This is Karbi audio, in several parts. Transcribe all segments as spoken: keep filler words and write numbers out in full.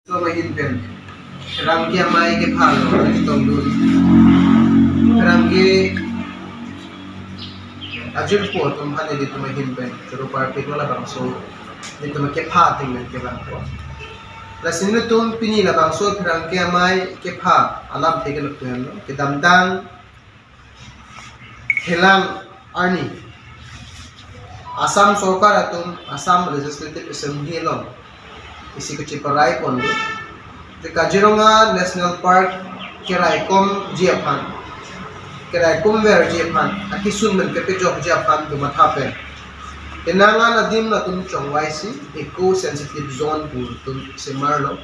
Atum ahin pen pherangke amei kepha lo, atum dun. Pherangke ajirpo atum aphan nelitum ahin pen choro parpik lo labangso nelitum kepha atum pen kevangpo. Lasi nelitum pini labangso pherangke amei kepha alamthe ke lapu henlo, kedamtang Thelang arni Assam Sorkar atum Assam Legislative Assembly along isi kachiparai ponlo. Je Kaziranga National Park keraikomji aphan, keraikomverji aphan, akesung pen kepejokji aphan pu matha pen penang an adim latum chongvaisi eco sensitive zone pu atum semarlo.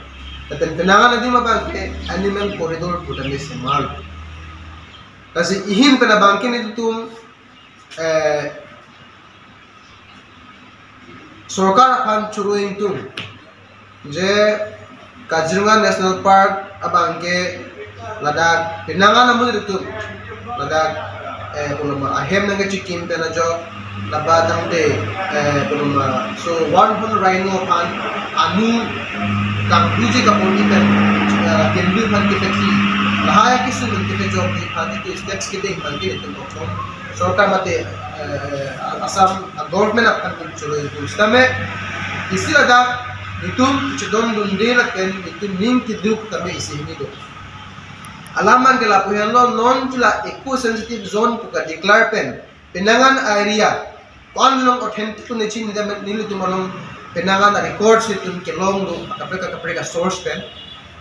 Lapen penang an adim abangke animal corridor pu tame semarlo. Lasi ihin pen abangke nelitum, eh, sorkar aphan choro ingtung je Kaziranga National Park abangke ladak penang an amonit atum ladak, eh, puloma ahem nangkechikim pen ajok, lapu tangte, eh, puloma so one horn rhino aphan anu kanghuji kaponji pen, eh, kendu aphan kepekhi, lahai akesung pen kepejokji aphan itum steps kedeng aphan ke nelitum okon sorkar mate, eh, Assam government aphan nelitum choro ingtung. Sitame isi ladak nelitum chedondunde lapen nelitum ning keduk tame isi hini do. Alam abangke lapu henlo, non chila eco sensitive zone pu kadeclare pen penang an area, ko-an along authentic ne chinine, nelitum along penang an records nelitum kelong do, kaprek kaprek source pen.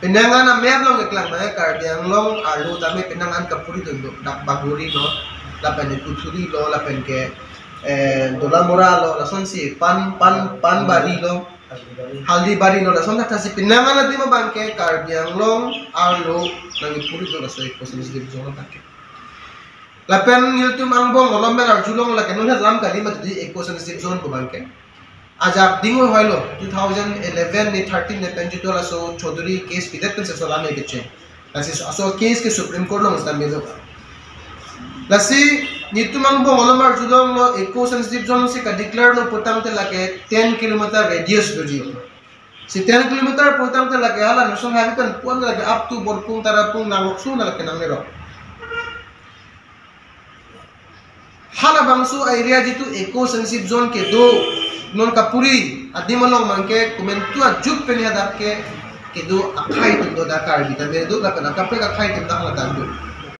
Penang an a-map along keklang abang Karbi Anglong arlo tame penang an kapuri dun do, dak Bagori lo, lapen Kuthuri lo, lapen ke, eh, Dolamara lo, lasonsi Pan, Pan, Panbari lo, Haldibari lo, lason thakthaksi penang an adim abangke Karbi Anglong arlo nangkepuri do, laso eco sensitive zone abangke. Lapen nelitum angbong malom pen arjulong, lake non lam kali mati eco sensitive zone pu abangke. Ajak dingoi hoilo, two thousand eleven ne thirteen ne pen jitu laso Chaudhary case pidet pen si laso lam keche. Lasi laso case ke Supreme Court along sitame do. Lasi nelitum angbong malom arjulonglo, eco sensitive zone si kadeclare lo pu tangte lake ten kilometer radius doji. Si ten kilometer pu tangte lake hala National Highway pen pu-an lake up to Borpung, Tarapung, Nanglokso na lake nangne ro. Halabangso area jitu eco sensitive zone kedo, non kapuri adim along abangke komantu ajut pen hadak ke kedo akhei atum do, dak Karbi tame do, lapen akaprek akhei atum dak hala dam do.